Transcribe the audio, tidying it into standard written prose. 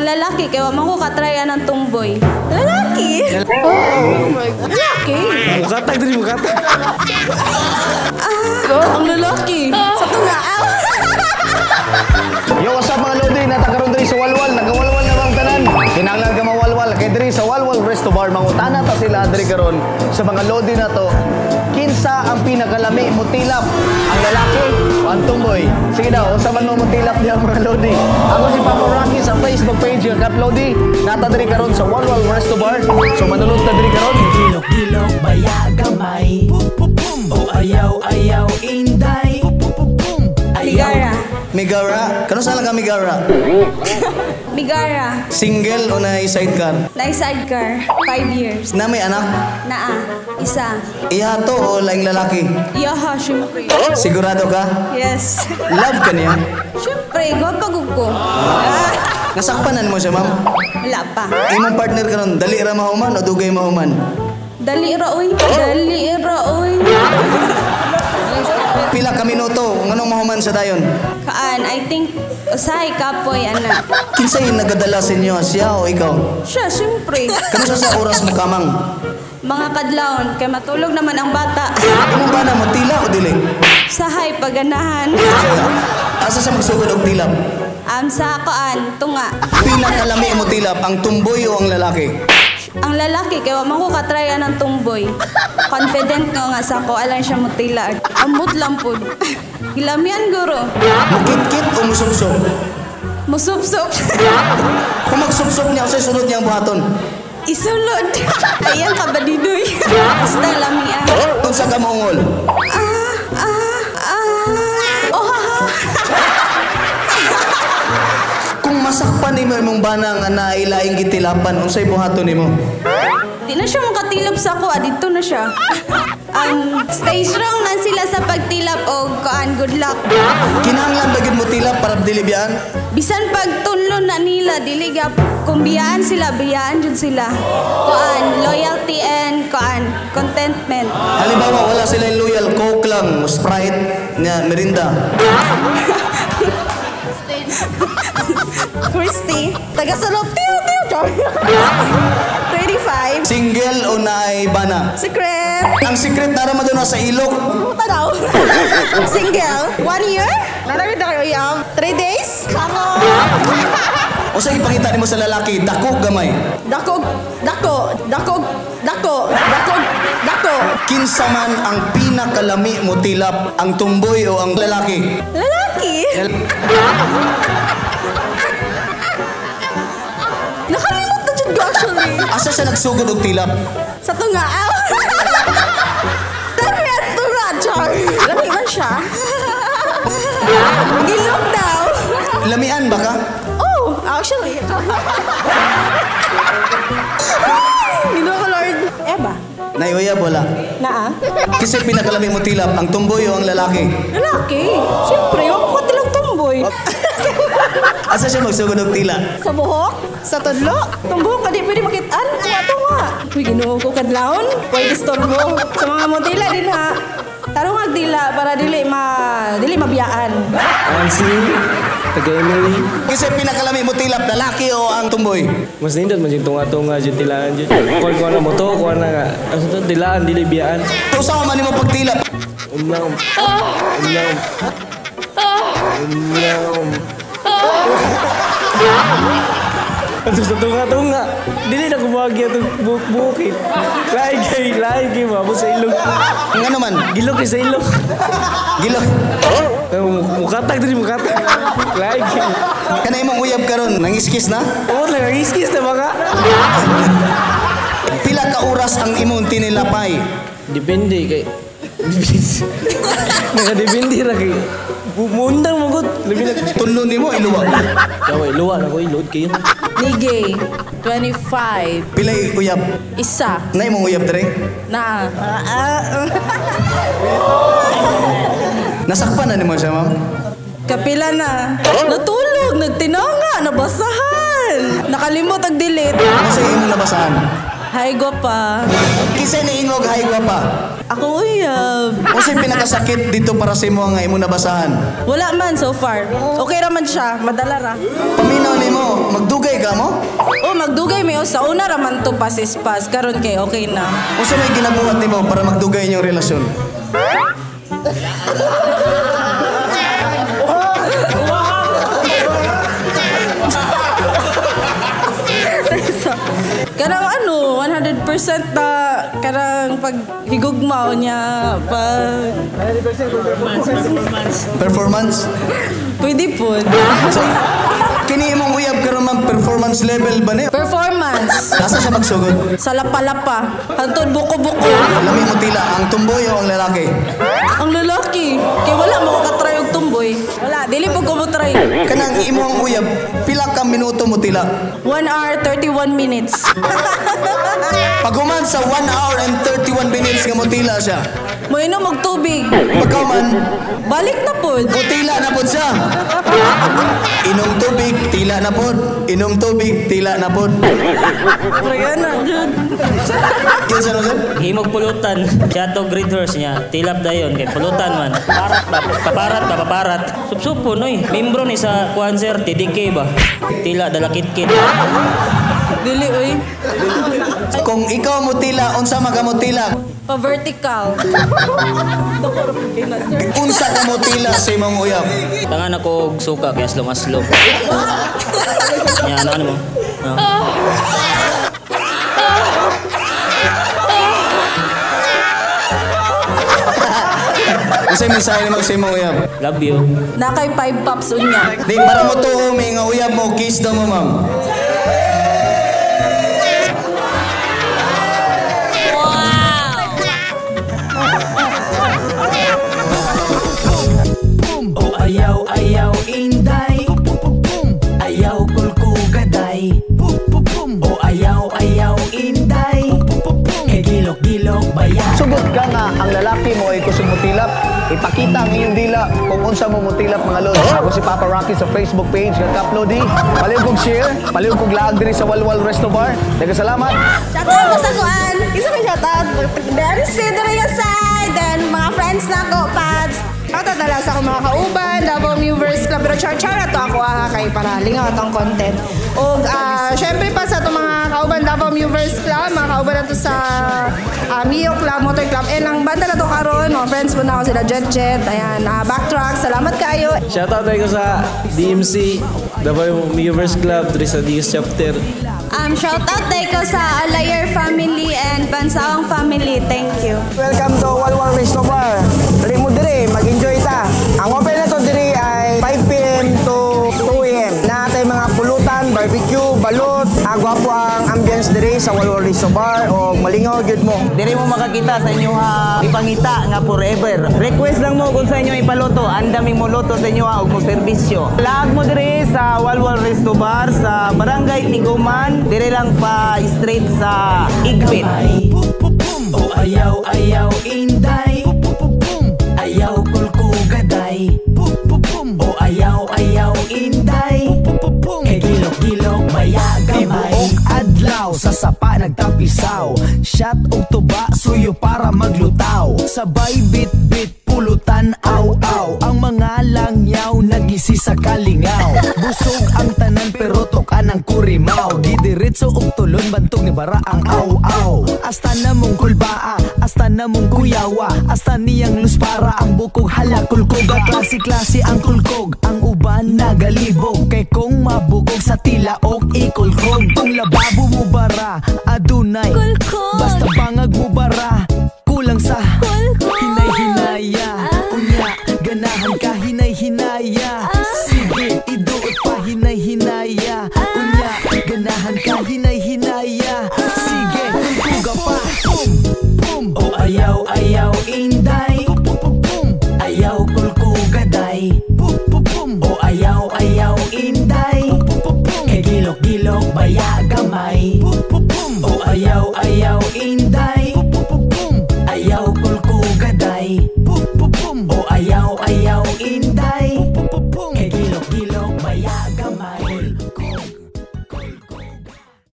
Ang lalaki, kay wa man ko katry ng tumboy. Lalaki? Oh my God. Lalaki? Mukatag diri, mukatag. Ah, ang lalaki. Sa tunga. Yo, what's up mga Lodi? Natakaroon diri sa Walwal. Nagawalwal na bang tanan? Kinahanglan ka mawalwal. Kay diri sa Walwal Resto Bar, mangutana ta sila diri karon sa mga Lodi na to. Kinsa ang pinakalami mutilap? Ang lalaki o ang tumboy? Sige daw, unsa man mo mutilap diha mga Lodi? Ako si Papa Rocky sa Facebook page ng Kap Lodi. Nata diri karon sa Walwal Resto Bar. So manulod ta diri karon. Gilok, gilok, baya, gamay. O ayaw, ayaw, inday. Ayaw. Migara. Migara. Kano sa lang ka Migara? Migara. Single o na sidecar? Na sidecar. 5 years. Na may anak? Naa. Isa. Iha to o laing lalaki? Iyaha, syempre. Sigurado ka? Yes. Love ka niya? Syempre, gwapa gud ko. Ah, Nasakpanan mo siya, ma'am? wala pa. Imong partner karon, dali ra mahuman o dugay mahuman? Dali ra oy. Dali ra oy. Pila ka minuto, nganong mahuman sa dayon? Kaan, I think usahay kapoy ana. Kinsay nagadala sa inyo, siya o ikaw? Siya, syempre. Kano sa oras mo kamang? Mga kadlawon, kay matulog naman ang bata. Imong bana mo tila o dili? Sahay paganahan. Asa siya magsugod og tilap? Sa kaan, tunga. Pinakalami mo tilap, ang tumboy o ang lalaki? Ang lalaki, kay wa man ko katry ng tumboy. Confident ko nga sa ko, alam siya mutila. Ambot lang pud. Gilamian guro. Mukit-kit o musubsob? Musubsob. Kung magsubsob niya, usay sunod niya ang buhaton? Isulod. Ayan ka ba didoy? Basta lamian. Unsa ka maungol? Ah, ah, ah. Oh, ha, ha. Kung masakpan nimo imong bana nga nailaing gitilapan, unsay buhaton nimo? Di na siya makatilap sa ako, dito na siya. Stay strong na sila sa pagtilap o kuan, good luck. Kinahanglan ba gyud mo tilap para dili biyaan? Bisan pag tunlo na nila, dili gyud kung biyaan sila, biyaan jud sila. Kuan, loyalty and kuan, contentment. Halimbawa wala sila loyal, Coke lang, Sprite, nga Mirinda. Christy. Taga Sulop. Tiyo, tiyo. Char. 35. Single o naay bana? Secret. Ang secret nara man doon sa ilok. Puta daw. Single. 1 year. Nalagay na kayo yam. 3 days. Ako. Unsay ipakita nimo sa lalaki, dako gamay. Dako, dako, dako, dako, dako, dako. Kinsa man ang pinakalami mo tilap, ang tumboy o ang lalaki? Lalaki. Nakalimot na jud ko actually. Asa siya nagsugod og tilap? Sa tunga. Dami at tunga, char. Lami man siya. Gilok daw. Lamian ba ka? Oh, actually. Ginoo ko, Lord. Eba. Naiuyab wala. Naa? Kasi pinakalami mo tilap, ang tumboy o ang lalaki? Lalaki. Siyempre, wag ko tilang tumboy. Asa siya magsugod og tila? Sa buhok? Sa tudlo? Tumbuhok ka di pwede makitaan. Tunga-tunga. Uy, Ginoo ko kadlawon. Way disturbo. Sa mga motila din ha. Tarong ag dila para dili mabiyaan. Ansi, taga Emily. Kasi pinakalami mo tilap, lalaki o ang tumboy? Mas nindot man yung tunga-tunga jud tilaan jud. Kuan kuan na mo to, kuan na nga. Asa to tilaan dili biyaan. Usa man nimo pagtilap. Umlaw. Umlaw. Umlaw. Ato sa tunga-tunga. Dili na kumagi atong buhok-bukit. Lain kay mabot sa ilog. Ang ano man? Gilok kay sa ilog. Gilok. Mukatag diri mukatag. Lain kay. Kana imong uyab karon, nangiskis na? Oo lang, nangiskis na baka. Pila ka oras ang imong tinilapay? Depende kay. Nakadepende ra kay. Muundang mo gud. Labi na. Tunlo nimo iluwa. Yawa, iluwa na ko ilod kayo. Nigay, 25. Pilay uyab? Isa. Na imong uyab dere? Naa. Nasakpan na nimo siya, ma'am? Kapila na. Natulog, nagtinanga, nabasahan. Nakalimot ang delete. Ano sa imong nabasahan? Hi, gwapa. Kinsa ni ingog hi gwapa? Ako uyab. Unsay pinakasakit dito para sa imo nga imo nabasahan? Wala man so far. Okay ra man siya, madala ra. Paminaw nimo, magdugay ka mo? Oh, magdugay mi sa una ra man to pasispas karon kay okay na. Unsa may ginabuhat nimo para magdugay inyong relasyon? Kanang ano, 100% na kanang pag higugmaw niya, pag Performance? pwede po. So, kini imong uyab karon ma'am, performance level ba ni? Performance Asa siya magsugod? sa lapa-lapa, hantod buko-buko. Lami mo tila, ang tumboy o ang lalaki? Ang lalaki, kay wala mo katry og tumboy. Wala, dili po ko mo try. Kanang imong uyab, pila ka minuto mo tila? 1 hour 31 minutes. Paghuman sa 1 hour and 31 minutes nga mutila siya. Moinom og tubig. Pagkaman, Balik na po. mutila na pod siya. Inom tubig, tila na pod. Inom tubig, tila na pod. Pero na, jud. Kinsa no, sir? Himog pulutan. Siya to grade horse niya. Tilap dayon kay pulutan man. Parat ba? Paparat ba? Paparat. Supsupo noy. Membro ni sa kuan sir TDK ba? Tila dala kitkit. Dili oy. Kung ikaw mutila, unsa man ka mutila? Pa vertical. Unsa ka mutila sa imong uyab? Tangan ako og suka kay aslom aslom. Nya ano ano mo? Ah. Unsa mensahe nimo sa imong uyab? Love you. Na kay 5 pops unya. Di para mo tuo may nga uyab mo, kiss daw mo, ma'am. O ayaw ayaw inday, ayaw kulkugaday. O ayaw ayaw inday, kay gilok-gilok baya. Sugot ka nga ang lalaki mo ay kusog mutilap. Ipakita ang iyong dila kung unsa mo mutilap, mga lods. Ako si Papa Rocky sa Facebook page nga Top Lodi. Palihog kog share, palihog kog laag diri sa Walwal Resto Bar. Daghang salamat. Shout out ko sa kuan. Isa may shout out. Then si Dre side, then mga friends na ko, Pads. Shoutout na lang sa akong mga kauban, Davao Movers Club. Pero char-char to ako kay para lingaw atong content. Og syempre pa sa atong mga kauban Davao Movers Club, mga kauban nato sa Mio Club, Motor Club. And ang banda na to karon, mga friends mo na ako sila Jet Jet. Ayan, Backtrack, salamat kayo. Shoutout tayo sa DMC, Davao Movers Club, diri sa DS chapter. Shout out tayo ko sa Alayer family and Bansawang family. Thank you. Welcome to Walwal Resto Bar. Dali mo dire, mag-enjoy ta. Ang open na to dire ay 5 p.m. to 2 a.m. Naa tay mga pulutan, barbecue, balot. Gwapo ang ambience dire sa Walwal Resto Bar o malingaw gyud mo. Dire mo makakita sa inyo ha ipangita nga forever. Request lang mo kung sa inyo ipaluto, andaming mo luto sa inyo ha, ug mo serbisyo. Laag mo dire sa Walwal Resto Bar sa Barangay Tiguman, dire lang pa straight sa Igpit. O ayaw ayaw inday, ayaw kulkugaday. O ayaw ayaw inday, kay gilok-gilok baya gamay. Tibuok adlaw sa sapa nagtapisaw, shot og tuba suyo para maglutaw. Sabay bit-bit pulutan aw-aw, ang mga langyaw nagisi sa kalingaw. Busog ang tanan pero tok-an ang kurimaw, gidiretso og tulon bantog ni bara ang aw-aw. Hasta na mong kulbaa, hasta na mong kuyawa, hasta niyang luspara ang bukog hala kulkog. Klase-klase ang kulkog, ang uban nagalibog, kay kung mabukog sa tilaok ikulkog. Kung lababo mo bara, adunay Kulkog. Basta bangag mo bara, kulang sa Kulkog. hinay-hinaya. Unya, ganahan ka hinay-hinaya.